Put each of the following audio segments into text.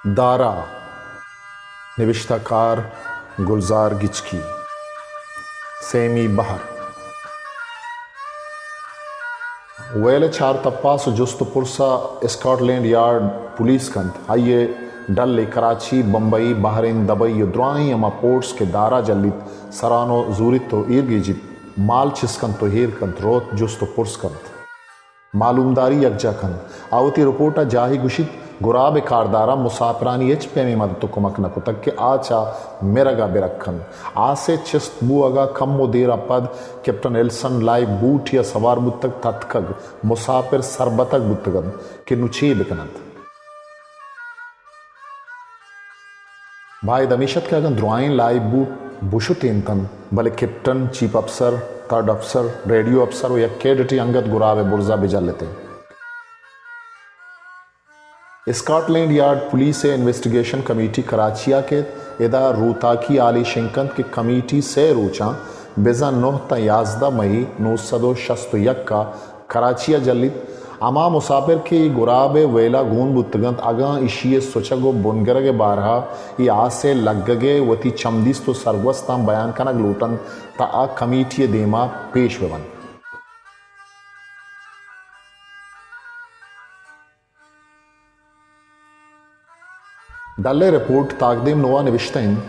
دارا، نبشتہ کار گلزار گچکی، سیمی بہر۔ ویل ء چار تپاس و جست و پرس ء اسکاٹ لینڈ یارڈ پولیس کنت۔ آئی ء ڈل ء کراچی، بمبئی، بحرین، دبئی و دراہیں ہما پورٹس کہ دارا جلیت، سرانو زوریت و ایر گیجیت، مال چست کنت و ایر کنت، روت جست و پرس کنت۔ معلومداری یکجا کنت۔ آ وتی رپورٹ ء جاہے گوشیت، گراب ء کارداراں مساپرانی ہچ پیمیں مدد و کمک نہ کتگ کہ آ چہ مرگ ء برگ کنت۔ آس ء چست بوہگ ء کمو دیر ء پد کیپٹن ایلسن لائف بوٹے ء سوار بوتگ، تتکگ، مساپر سربتگ بوتگ انت کہ نوں چے بکن انت۔ باید ہمیش ات کہ اگاں درائیں لائف بوٹ بشتینتنت، بلے کیپٹن، چیف افسر، تھرڈ افسر، ریڈیو افسر و یک کیڈٹے انگت گراب ء برزا بجلتیں۔ اسکاٹ لینڈ یارڈ پولیس ء انویسٹیگیشن کمیٹی کراچی ء کیت۔ ادا روتاکی ہالے شنگ کنت کہ کمیٹی سئے روچاں، بزاں نہ تاں یازدہ مئی نو سد و شست و یک ء کراچی ء جلیت۔ ہما مساپر کہ اے گراب ء ویل ء گون بوتگ انت، اگاں ایشی ء سچگ و بنگرگ ء بارہ ء اے آس ء لگگ ء وتی چمدیست و سرگوستاں بیان کنگ لوٹ انت، تہ آ کمیٹی ء دیما پیش بہ بنت۔ ڈل ء رپورٹ تاکدیم نوا نبشتہ انت،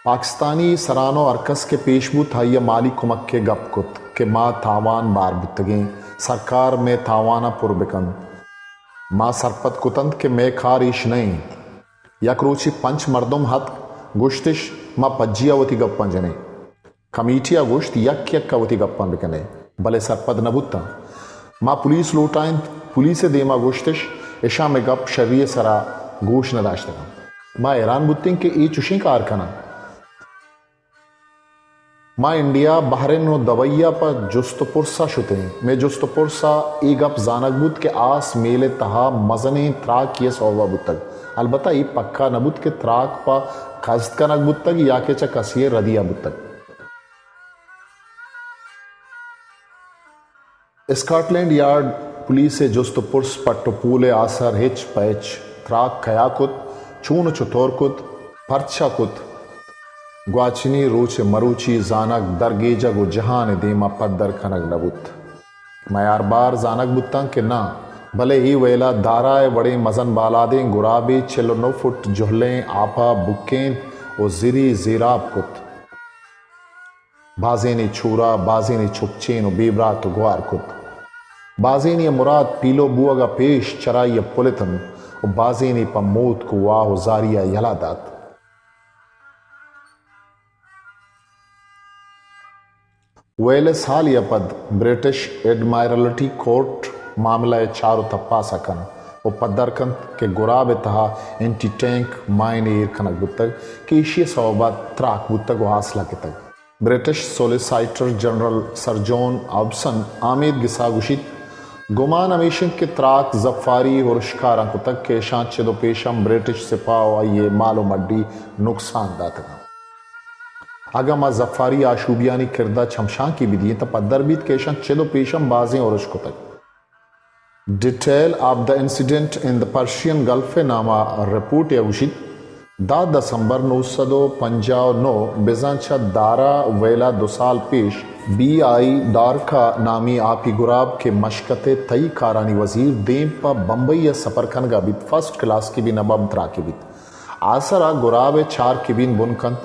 پاکستانی سرانو ہرکس کہ پیش بوت، آئی ء مالی کمک ء گپ کت کہ ما تاوان بار بوتگیں، سرکار مئے تاواناں پر بکنت۔ ما سرپد کتنت کہ مئے کار ایش نہ انت۔ یک روچے پنچ مردم اتک، گوشتش، ما پجیا وتی گپاں جنیں۔ کمیٹی ء گوشت، یک یک ء وتی گپاں بکن ئے، بلے سرپد نہ بوتاں۔ ما پولیس لوٹائینت، پولیس ء دیما گوشتش، اشاں مئے گپ شری ء سرا گوش نہ داشتگاں۔ ما حیران بوتیں کہ اے چشیں کار کناں۔ ما انڈیا، بحرین و دبئی ء پہ جست و پرس ء شتیں۔ مئے جست و پرس ء اے گپ زانگ بوت کہ آس میل ء تہا مزنیں تراکے ء سوب ء بوتگ۔ البتہ اے پکا نہ بوت کہ تراک پہ قصد کنگ بوتگ یا کہ چہ کسے ء ردی ء بوتگ۔ اسکاٹ لینڈ یارڈ پولیس ء جست و پرس، پٹ و پول ء آسر، ہچ پہ ہچ، تراک کیا کت، چون و چتور کت، پرچا کت، گواچنی روچ ء مروچی زانگ، درگیجگ و جہان ء دیما پدر کنگ نہ بوت۔ میار بار زانگ بوتاں کہ ناں، بلے اے ویلا دارا ء وڑیں مزن بالادیں گرابے چل و نو فٹ جہلیں آپا بکینت و زری زیراب کت۔ بازینے چورا، بازینے چکچین و بے برات و گوار کت۔ بازینے ء مراد پیلو بوگ ء پیش چرائی ء پل اتنت و بازینے پہ موتک و واہ و زاری ء یلہ دات۔ ویل ء سالے ء پد برٹش ایڈمائرلٹی کورٹ معاملہ ء چار و تپاس ء کنت و پدر کنت کہ گراب ء تہا اینٹی ٹینک مائن ایر کنگ بوتگ کہ ایشی ء سوب ء تراک بوتگ و آس لگتگ۔ برٹش سولیسائٹر جنرل سر جون ہابسن آمید گسا گوشیت، گمان ہمیش انت کہ تراک زپاری ہرشکاراں کتگ کہ اشاں چد و پیشم برٹش سپاہ و آئی ء مال و مڈی نقصان داتگ انت۔ اگاں ما زپاری آشوبیانی کرد ء چمشانکے بدییں تہ پدر بیت کہ اشاں چد و پیشم بازیں ہرش کتگ۔ Detail of the Incident in the Persian Gulf ء ناما رپورٹ ء گوشیت، دہ دسمبر نو سد و پنجاہ و نو بزاں چہ دارا ویلا دو سال پیش بی آئی ڈارکا نامی آپی گراب کہ مشکت ء تئی کارانی وزیر دیم پہ بمبئی ء سفر کنگا بیت، فرسٹ کلاس کیبین ء بم تراکے بیت۔ آسرا گراب ء چار کیبین بن کنت،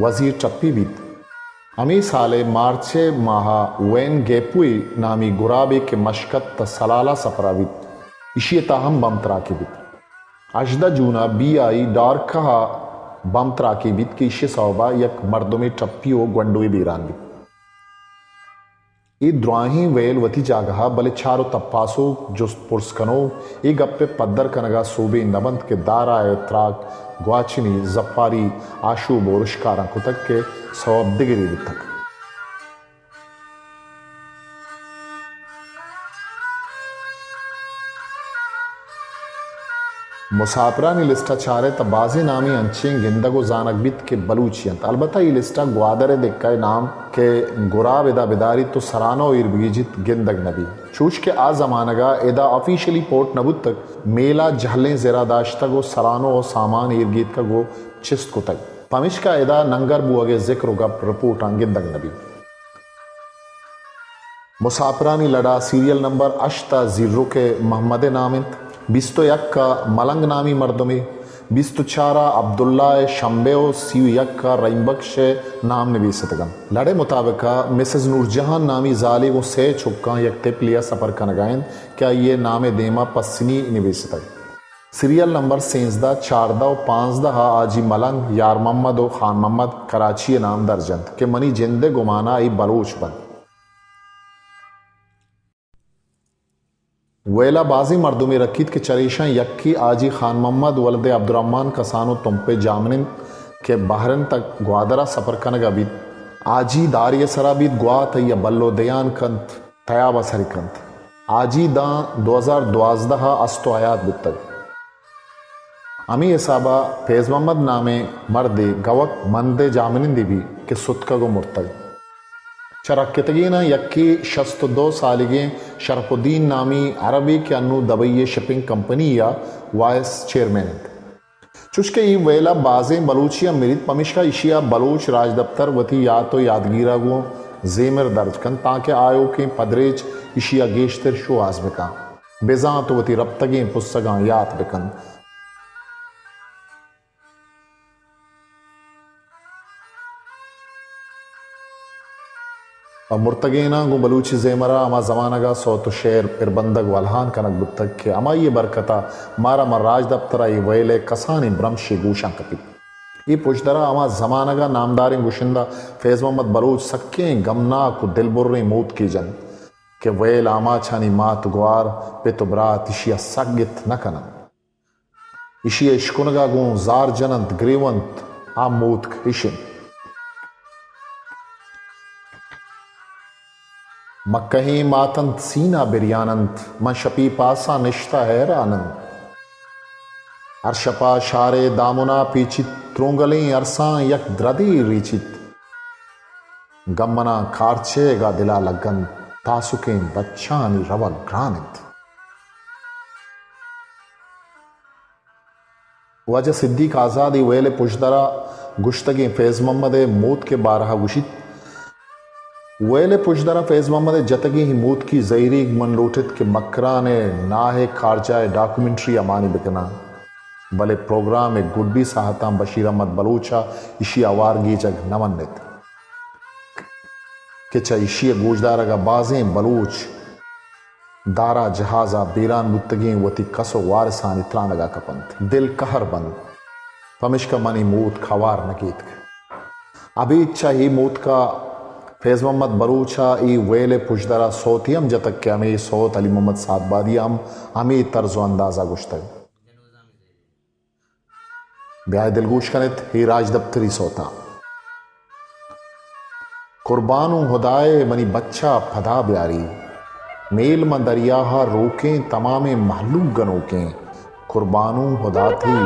وزیر ٹپی بیت۔ ہمے سال ء مارچ ء ماہ ء وین گیپوئے نامی گرابے کہ مشکت تا سلالہ سفرا بیت، ایشی ء تہا ہم بم تراکے بیت۔ ہژدہ جون ء بی آئی ڈارکہ ء بم تراکے بیت کہ ایشی ء سوب ء یک مردمے ٹپی و گونڈوے بیران بیت۔ اے دراہیں ویل وتی جاگہ ء، بلے چار و تپاسوک، جست پرس کنوک، اے گپ ء پدر کنگ ء سوبین نہ بنت کہ دارا ء تراک گواچنی زپاری آشوب و ارشکاراں کتگ کہ سوب دگرے بوتگ۔ مساپرانی لسٹ ء چارئے تہ بازیں نامے انچیں گندگ و زانگ بیت کہ بلوچی انت۔ البتہ اے لسٹ ء گوادر ء دکہ ء نام کہ گراب ادا بداریت و سرانو ایر بگیجیت گندگ نہ بیت۔ چوش کہ آ زمانگ ءَ ادا آفیشلی پورٹ نہ بوتگ، میل ءَ جہلیں زر ءَ داشتگ ءُ سرانو ءُ سامان ایر گیتکگ ءُ چست کتگ، پمیشکا ادا ننگر بوگ ءِ ذکر ءُ گپ رپورٹاں گندگ نہ بیت۔ مساپرانی لڑ ءِ سیریل نمبر ہشت ءَ زیرک ءِ محمد ءِ نام اِنت، بیست ءُ یک ءَ ملنگ نامی مردمے، بیست ءُ چار ءَ عبداللہ ءِ شمبے ءُ سی ءُ یک ءَ رحیم بخش ءِ نام نبیستگ اَنت۔ لڑ ءِ مطابق ءَ مسز نورجہان نامی زالے گوں سئے چکاں یک تپلے ءَ سپر کنگ ءَ اِنت کہ آئی ءِ نام ءِ دیم ءَ پسنی نبیستگ۔ سیریل نمبر سیزدہ، چاردہ ءُ پانزدہ ءَ حاجی ملنگ، یار محمد ءُ خان محمد کراچی ءِ نام درج اَنت کہ منی جند ءِ گمان ءَ اے بلوچ بنت۔ ویل ءَ بازیں مردمے رکیت کہ چریشاں یکے حاجی خان محمد ولد عبدالرحمن کسان ءُ تمپ ءِ جاہمن اِنت کہ بحرین تک گوادر ءَ سپر کنگ ءَ بیت۔ حاجی دارے ءِ سرا بیت، گوات آئی ءَ بل ءُ دیان کنت، تیاب ءَ سر کنت۔ حاجی داں دو ہزار دوازدہ ءَ است ءُ حیات بوتگ۔ ہمے حساب ءَ فیض محمد نامیں مردے گوک مند ءِ جاہمنندے بی کہ ستکگ ءُ مرتگ۔ چہ رکتگیناں یکے شست ءُ دو سالیگیں شرف الدین نامی عربے کہ انوں دبئی ءِ شپنگ کمپنی ءِ وائس چیئرمین اِنت۔ چوشکہ اے ویل ءَ بازیں بلوچے ہم مریت، پمیشکا ایشی ءَ بلوچ راجدپتر وتی یات ءُ یاتگیر ءَ گوں زیمر درج کنت، تانکہ آیوکیں پدریچ ایشی ءَ گیشتر شوہاز بکن، بزانت ءُ وتی رپتگیں پسگاں یات بکنت۔ پہ مرتگیناں گوں بلوچی زیمر ءَ ہما زمانگ ءَ سوت ءُ شعر پربندگ ءُ الہان کنگ بوتگ کہ ہمائی ءِ برکت ءَ مارا ماں راجدپتر ءَ اے ویل ءِ کسانیں برمشے گوشاں کپیت۔ اے پژدر ءَ ہما زمانگ ءِ نامداریں گشندہ فیض محمد بلوچ سکیں گمناک ءُ دلبریں موتکے جنت کہ ویل آماچانی مات ءُ گوار، پت ءُ برات ایشی ءَ سگت نہ کن اَنت۔ ایشی ءِ اشکنگ ءَ گوں زار جن اَنت، گریونت۔ آ موتک اِش اِنت۔ مکہیں مات اَنت، سینہ بریان اَنت، من شپی پاساں نشتہ حیران اَنت۔ ہر شپ ءَ شار ءِ دامن ءَ پیچیت، ترونگلیں ارساں یک دردے ریچیت۔ گم منا کارچیگ ءَ دل ءَ لگ اَنت، تاسکیں بچانی روگ گران اِنت۔ واجہ صدیق آزاد اے ویل ءِ پژدر ءَ گوشتگیں فیض محمد ءِ موتک ءِ بارہ ءَ گوشیت، ویل ءِ پژدر ءَ فیض محمد ءِ جتگیں اے موتکی زہیریگ من لوٹ اِت کہ مکران ءِ ناہ ءِ کارجاہ ءِ ڈاکومنٹری ءَ مانی بکناں، بلے پروگرام ءِ گڈی ساہتاں بشیر احمد بلوچ ءَ ایشی ءِ ہوار گیجگ نہ من اِت کہ چہ ایشی ءِ گوشدارگ ءَ بازیں بلوچ دارا جہاز ءَ بیران بوتگیں وتی کس ءُ وارسانی ترانگ ءَ کپ اَنت۔ دل کہر بنت، پمیشکا من اے موتک ہوار نہ گیتک۔ ابید چہ اے موتک ءَ فیض محمد بلوچ ءَ اے ویل ءِ پژدر ءَ سوتے ہم جتگ کہ ہمے سوت علی محمد سعدبادی ءَ ہم ہمے طرز ءُ انداز ءَ گوشتگ۔ بیائے دلگوش کن ات اے راجدپتری سوتاں۔ قربانوں ہدائے منی بچ ءَ پدا بیاری، میل ماں دریا ءَ روکیں تمامیں مہلوک گنوکیں۔ قربانوں ہدا تئی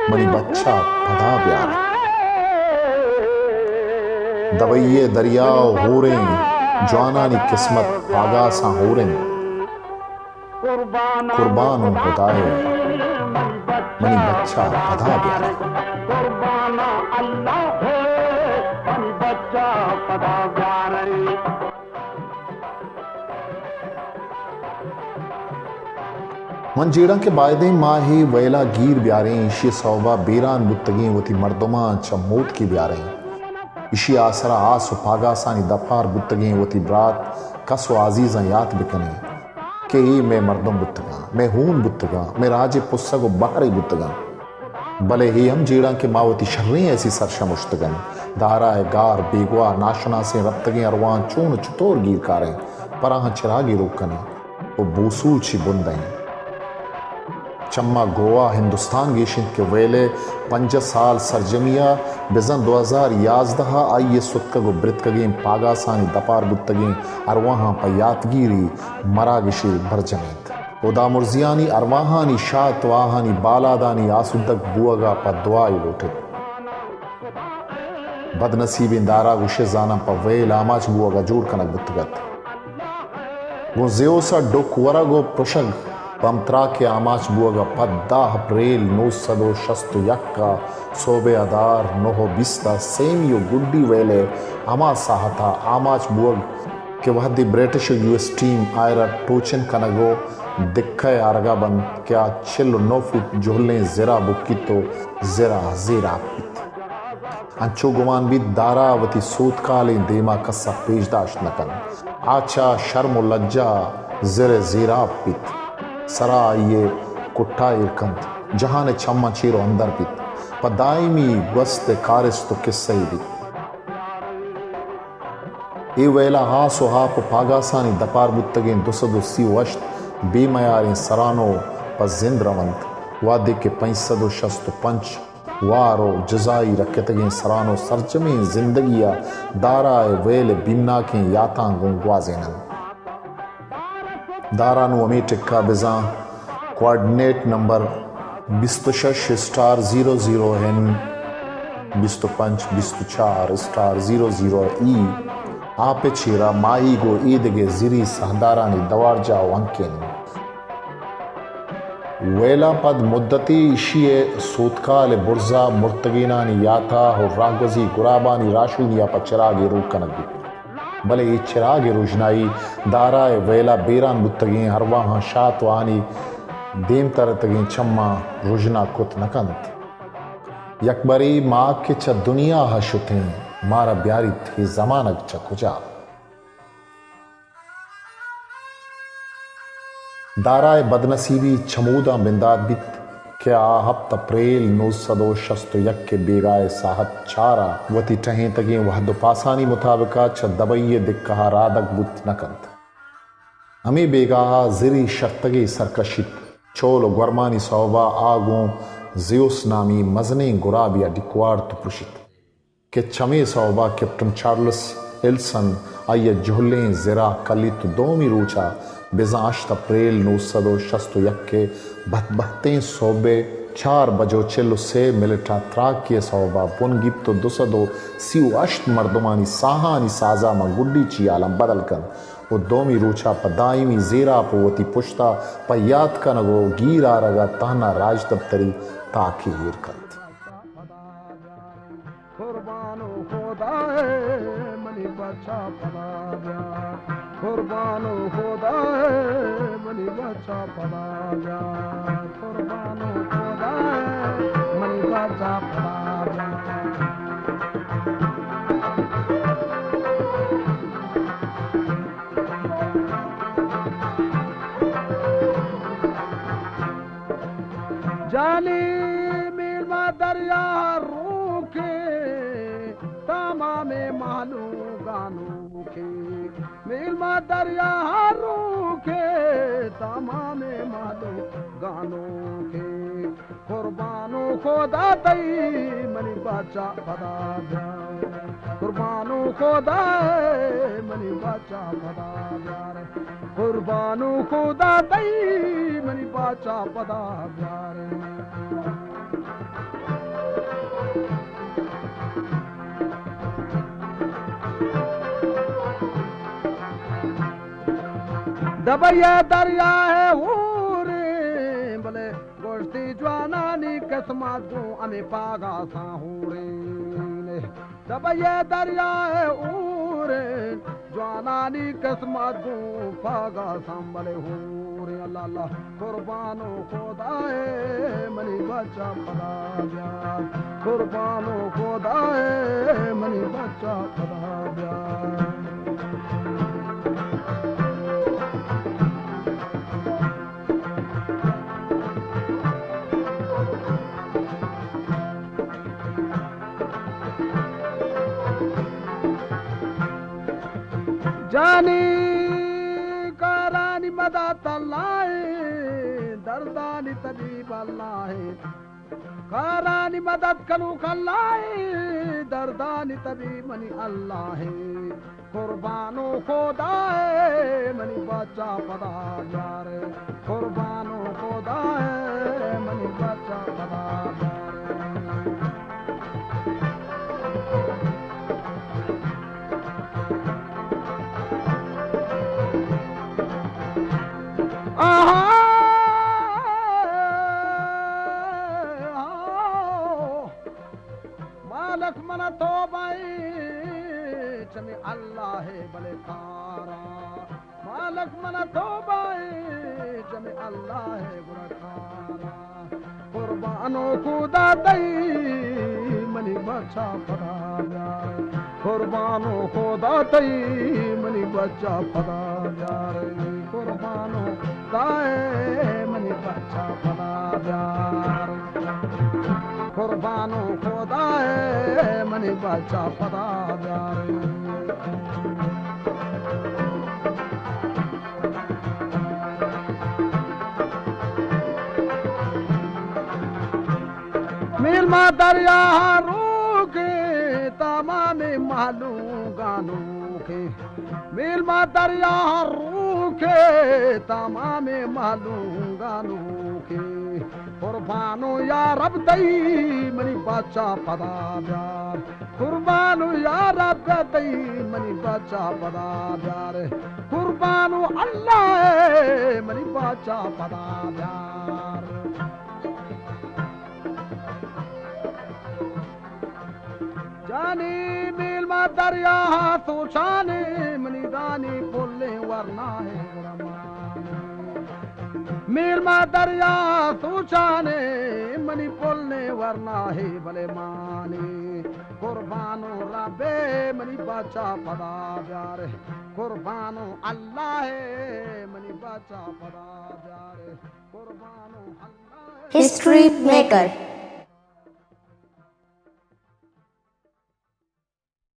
منی بچ ءَ پدا بیاری۔ دبئی ءِ دریا ءَ ہوریں جوانانی قسمت پاگاساں ہوریں۔ قربان اوں ہدائے، منی بچ ءَ پدا بیارئے۔ من جیڑاں کہ بائدیں ما اے ویل ءَ گیر بیاریں، ایشی ءِ سوب ءَ بیران بوتگیں وتی مردماں چہ موتکی بیاریں۔ ایشی ءِ آسر ءَ آس ءُ پاگاسانی دپار بوتگیں وتی برات، کس ءُ آزیزاں یات بکنیں کہ اے مئے مردم بوتگاں، مئے ہون بوتگاں، مئے راج ءِ پسگ ءُ بہرے بوتگاں۔ بلے اے ہم جیڑاں کہ ما وتی شریں حیثی سرشمشتگ ایں۔ دارا ءِ گار، بیگواہ، ناشناسیں رپتگیں ارواہاں چون ءُ چتور گیر کاریں، پراہاں چراگے روک کنیں ءُ بوسوچے بن دئیں۔ چما گواہ ہندوستان گیش انت کہ ویل ءِ پنجاہ سال سرجمی ءَ بزاں دو ہزار یازدہ ءَ آئی ءِ ستکگ ءُ برتکگیں پاگاسانی دپار بوتگیں ارواہاں پہ یاتگیری مراگشے برجم انت۔ ہدامرزیانی ارواہانی شات ءُ آہانی بالادانی آسودگ بوہگ ءَ پہ دعائے لوٹ ایت۔ بدنصیبیں دارا گوشئے زاناں پہ ویل آماچ بوہگ ءَ جوڑ کنگ بوتگ ات۔ گوں زیوس ءَ ڈک ورگ ءُ پرشگ، پمپ تراک ءِ آماچ بوگ ءَ پد دہ اپریل نو سد ءُ شست ءُ یک ءَ سہب ءِ ادار نہ ءُ بیست ءَ سیمی ءُ گڈی ویل ءِ ہما ساہت ءَ آماچ بوگ کہ وہدے برٹش ءُ یو ایس ٹیم آئرا ٹوچن کنگ ءُ دکہ ءِ آرگ ءَ بنت کہ آ چل ءُ نو فٹ جہلیں زر ءَ بکیت ءُ زر ءَ زیراک بیت۔ انچو گمان بیت دارا وتی سوتکالیں دیم ءَ کس ءَ پیش داشت نہ کنت۔ آ چہ شرم ءُ لجہ ءَ زر ءِ زیراپ بیت۔ سرا آئی ءِ کٹا ایر کنت۔ جہان ءِ چماں چیر ءُ اندر بیت۔ پہ دائمی گوست ءِ کارست ءُ کسہ یے بیت۔ اے ویل ءَ ہاس ءُ آپ ءُ پاگاسانی دپار بوتگیں دو سد ءُ سی ءُ ہشت بے میاریں سرانو پہ زند رونت، وہدے کہ پنچ سد ءُ شست ءُ پنچ وار ءُ جزائی رکتگیں سرانو سرجمیں زندگی ءَ دارا ءِ ویل ءِ بیمناکیں یاتاں گوں گوازین انت۔ دارا نوں ہمے ٹک ءَ بزاں کوآرڈینیٹ نمبر بیست ءُ شش اسٹار زیرو زیرو این، بیست ءُ پنچ، بیست ءُ چار اسٹار زیرو زیرو ای آپ ءِ چیرا ماہیگ ءُ ایدگہ زری ساہدارانی دوارجاہ ءُ ہنکین انت۔ ویل ءَ پد مدتے ایشی ءِ سوتکال ءِ برز ءَ مرتگینانی یات ءَ ءُ راہگوزی گرابانی راہشونی ءَ پہ چراگے روک کنگ بیت۔ بلے اے چراگ ءِ رژنائی دارا ءِ ویل ءَ بیران بوتگیں ارواہاں شات ءُ آنی دیم ترتگیں چماں رژنا کت نہ کنت۔ یکبرے ما کہ چہ دنیا ءَ شتیں، مارا بیاریت اے زمانگ چہ کجا؟ دارا ءِ بدنصیبی چموداں بندات بیت کہ آ ہپت اپریل نو سد ءُ شست ءُ یک ءِ بیگاہ ءِ ساہت چار ءَ وتی ٹہینتگیں وہد ءُ پاسانی مطابق ءَ چہ دبئی ءِ دکہ ءَ رادگ بوت نہ کنت۔ ہمے بیگاہ ءَ زری شرتگے سر کشیت۔ چول ءُ گورمانی سوب ءَ آ گوں زیوس نامی مزنیں گرابے ءَ ڈکوارت ءُ پرشیت۔ کہ چمے سوب ءَ کیپٹن چارلس ہلسن آئی ءِ جہلیں زر ءَ کلیت ءُ دومی روچ ءَ بزاں ہشت اپریل نو سد ءُ شست ءُ یک ءِ بھت بھتیں سہب ءِ چار بج ءُ چل ءُ سے منٹ ءَ تراکی ءِ سوب ءَ بن گیپت ءُ دو سد ءُ سی ءُ ہشت مردمانی ساہانی سازا ماں گڈی چی عالم بدل کنت ءُ دومی روچ ءَ پہ دائمی زیراپ ءُ وتی پشت ءَ پہ یات کنگ ءُ گیر آرگ ءَ تہنا راجدپتری تاکے ایر کنت۔ قربان و خدا ہے منی بچا پدا بیار، قربان و خدا ہے منی بچا پدا بیار، قربان و خدا ہے منی بچا پدا بیار۔ جانی میل ما دریا روکے، تمام مہلوک گانوکے، میل ما دریا روکے، تمام مہلوک گانوکے۔ قربان و خدا تئی منی بچا پدا بیار، قربان و خدا منی بچا پدا بیار، قربان و خدا تئی منی بچا پدا بیار۔ دبئی دریا ہے ہورے بلے گوشتی جوانانی قسمت گوں ہمے پاگاساں ہوریں۔ دبئی دریا ہے ہوریں، جوانانی قسمت گوں پاگاساں بلے ہوریں۔ اللہ اللہ، قربان و خدا ہے منی بچا پدا بیار، قربان و خدا ہے منی بچا پدا بیار۔ جانی کارانی مدد اللہ ہے، دردانی طبیب اللہ ہے۔ کارانی مدد کنوک اللہ ہے، دردانی طبیب منی اللہ ہے۔ قربان و خدا ہے منی بچا پدا بیار، قربان و خدا ہے منی بچا پدا بیار۔ آہا، مالک من توبہ ایں چمی اللہ بلے کارا، مالک من توبہ ایں چمی اللہ گڑا کارا۔ قربانو خدا تئی منی بچا پدا بیار، قربانو خدا تئی منی بچا پدا بیار، قربانو خدائے منی بچا پدا بیار، قربانو خدائے منی بچا پدا بیار۔ میل ما دریا روکے تمام مہلوگانو کے، میل ما دریا روکے تمام مہلوگانو کے۔ قربانو یا رب تئی منی بچا پدا بیار، قربانو یا رب تئی منی بچا پدا بیار، قربانو اللہ منی بچا پدا بیار۔ جانی میل ما دریا سوچانے منی دانی پلیں ورنا ہے گڑا مانے۔ میل ما دریا سوچانے منی پلیں ورنا ہے بلے مانے۔ قربانو ربے منی بچا پدا بیار، قربانو اللہ منی بچا پدا بیار، قربانو اللہ۔ History maker.